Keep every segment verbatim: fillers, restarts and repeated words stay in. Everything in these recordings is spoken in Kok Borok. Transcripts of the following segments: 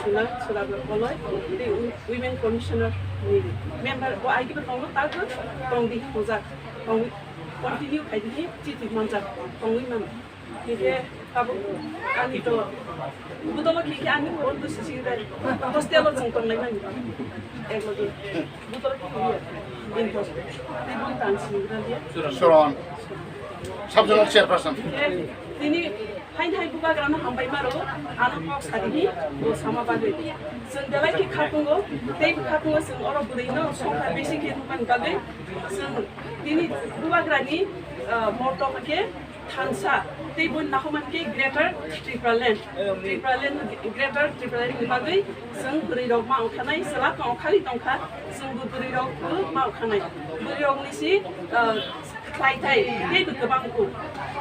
Sula, Sula Boloi, tei Women Commissioner ni member bo ai kiba tongo, tago tongdi hojak, tongwi continue khaidi hi chiti manjak, tongwi man. Hingke tabuk ani to budolo khe khe ani phone to sisi dai. Hostel o chwng tongnai mani. Ek loge. Budolo khe khe in hostel. Tei bun tan sini gran dia. Suron. Sub zonal chairperson. Tini hain hai bubagrano hambai maro, ano kok sadi hi, bo sama bagwi. Chwng belai khe khatungo, tei khatungo chwng oro bwrwino songkha besi khe rwmani bagwi. Chwng tini bubagrani, ah, motto hwnkhe thansa, tei bo nahoman khe Greater Tipraland. Tipraland, Greater Tipraland ni bagwi chwng bwrwi rok ma ongkhanai, chwla tong khali tongkha, chwng bo bwrwi rok bo ma ongkhanai. Bwrwi rok ni si, ah, khlai thai, tei bo kwbang kuk.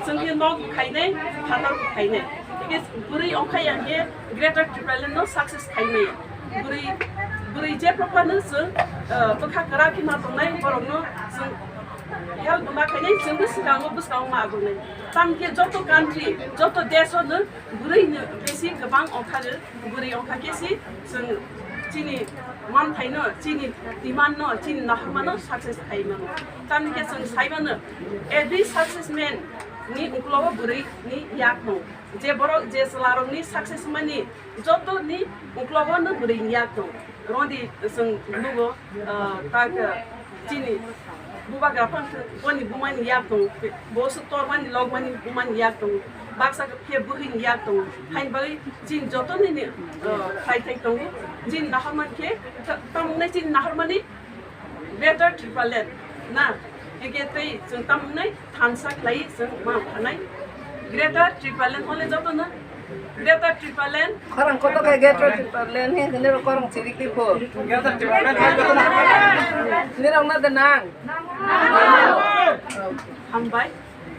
Chwng khe nok bo khainai, phatar bo khainai. Hingkhe bwrwi ongkhai ya khe Greater Tipraland no success khai maya. Bwrwi, bwrwi je prophano chwng, ah, bwkha kwrak khe ma tongnai, borokno chwng help bo ma khainai, chwngbo swkango bwskango ma agonai. Tamkhe joto country, joto desh-o no bwrwi no besi kwbang ongkha rw, bwrwi ongkha khe si chwng chini manthaino, chini demand no, chini nahormano success khai mano. Tamni khe chwng sai mano, every success man ni uklogo bwrwi ni yak no. Je borok, je chwla rok ni success mani joto ni uklogo no bwrwi ni yak tong. Rodi chwng nugo, ah, tak, ah, chini bubagra phang boni bumani yak tong. Bo su tormani logmani bumani yak tong. Baksa khe bwrwi ni yak tong. Hain bagwi chini joto ni ni, ah, khai thai tongo. Chini nahormani khe ta-, tamni chini nahormani Greater Tipraland na, hingke tei chwng tamo wngnai thansa khlai chwng ma phanai. Greater Tipraland hole joto no Greater Tipraland. Khorang koto khe Greater Tipraland he, nirok korang chirik di pho. Nirok na de nang. Hambai.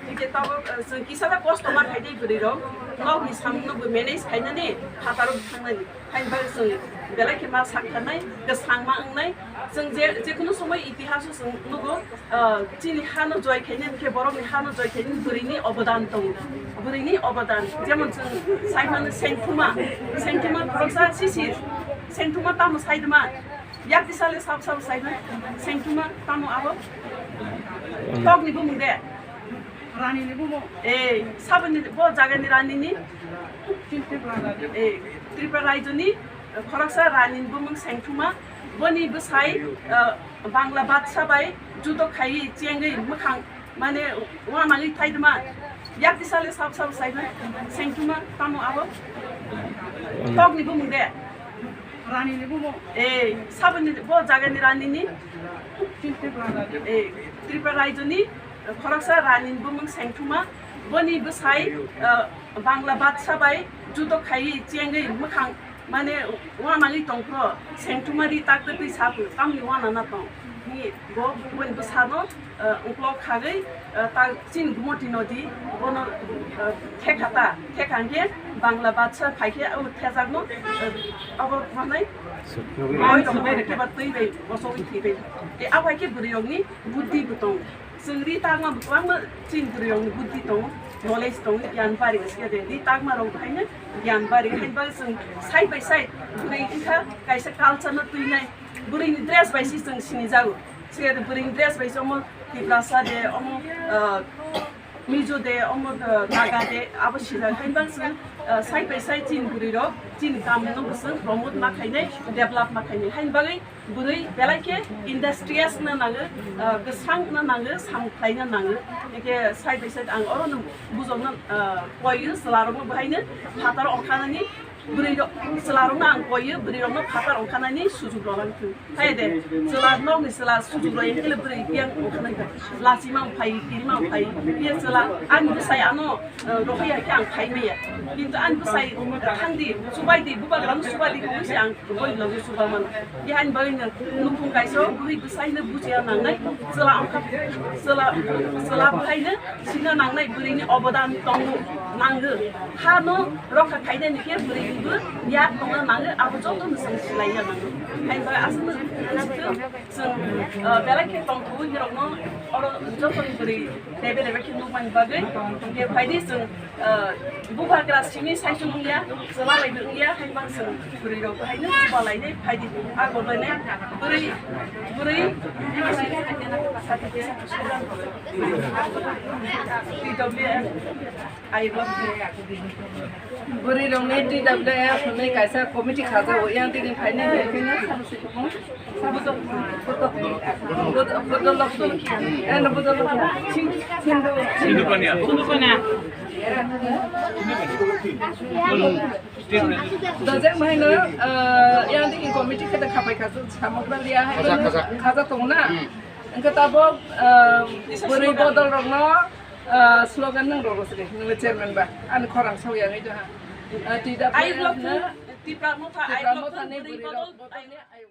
Hingke tabuk, eh, chwng kisa da kosto ma khai di bwrwi rok. Nok ni samung no bo manage khainani, phataro thangnani. Hain bagwi chwng belai khe ma sak tharnai, kwchang ma wngnai. Chwng je, je kunu somoi itihaso chwng nugo, ah, chini hano joi khainani khe borokni hano joi khainani bwrwini obodan tongo. Bwrwini obodan, jemon chwng sai mano Sengthuma, Sengthuma khoroksa sisi, Sengthuma tamo saidima, yakti sale sab sab saidima, Sengthuma tamo abo, tokni bumung de. Rani ni bumung. Eh, saboni bo jagani rani ni. Tripura rajyo. Eh, Tripura rajyo ni, eh, khoroksa rani ni bumung Sengthuma. Boni bwsai, eh, Bangla badsa bai judo khaiwi chengwi mwkhang mane wanangwi thaidima. Yakti sale sab sab saima Sengthuma tamo abo. Tokni bumung de. Rani ni bumung. Eh, saboni bo jagani rani ni. Tripura rajyo. Eh, Tripura rajyo ni. Khoroksa rani ni bumung Sengthuma, boni bwsai, ah, Bangla badsa bai judo khaiwi chengwi mwkhang mane wanangwi tongphro, Sengthuma ri tak twi saphru, tamni wanana tong. Ni bo boni bwsano, ah, uklok khagwi, ah, ta chini gumoti nodi, bono, ah, thekha ta, thekha hwnkhe Bangla badsa phaikhe o thejakno, ah, abo manai, oi rok bai khe ba twi bai bosogwi thwi bai. Tei abo hai khe bwrwi rokni buddhi bo tong. Chwng ri tangma bo kwbangma chini bwrwi rokni buddhi tongo, knowledge tongo, giyan bari wngkha de. Ri tangma rok haino giyan bari, haino bagwi chwng side by side bwrwi wngkha kaisa culture no twinai, bwrwi ni dress bai se chwng sinijago. Swkhe de bwrwi ni dress bai se omo Tiprasa de, omo, ah, Mizo de, omo, ah, Naga de, abo sijak. Haino bagwi chwng, ah, side by side chini bwrwi rok chini kam no bo chwng promote ma khainai, develop ma khainai. Haino bagwi bwrwi belai khe industrious no nango, ah, kwchang no nango, samung khlai no nango. Hingkhe side by side ang oro no bujok no, ah, koiyo, chwla rok no bahai no phatar ongkha nani bwrwi rok, chwla rok no ang koiyo, bwrwi rok no phatar ongkha nani sujuk rw lang thung. Hai de, chwla nok ni chwla sujuk rw yang khe bwrwi yang ongkha nai. Lachi mang phai, tini mang phai. Ye chwla ani bwsai ano, ah, rohoi ya khe ang phai maya. Kintu ani bwsai thang di, subai di, bubagra no subai di, kung se ang Boni logi suba mano. Yahan bagwi no nukhung kaisa o bwrwi bwsai no bujiya nangnai, chwla ongkha, chwla, chwla bwhai no sina nangnai, bwrwi ni obodan tongo, nango. Ha no rokha khainani khe bwrwi Yak tongna nango, abo joto no chwng swlaiya nango. Hai bai aswk no chwng, uh, belai khe tongthokgwi borokno oro joto ni kwrwi rebe rebe khe nukmani bagwi. Hwnkhe phaidi chwng, uh, bubagra simi saichung wngya, chwla bai wngya, hai bai chwng kwrwi rok haino chuba lainai phaidi. Abo bai nai bwrwi, bwrwi T W F. Bwrwi rokni T W F hwnwi kaisa committee khajak, yang tini phainai hai kheno. Budol, budol, budol, eh, no, budol, Sindhu, Sindhu Kanya. Dojak mahaino, eh, yang tini committee khete khapai khajak, samogra liya hai khajak, khajak. Khajak tong na. Hmm. Engke tabok, eh, bwrwi bodol rokno, Ah, slogan nang roro sini, nang chairman ba, ani khorang sau yang itu ha. Ah, tidak. Ai blok na, Tipra Motha, ai Tipra blok Motha ni bwrwi bwrwi rok, rok, botol ni ai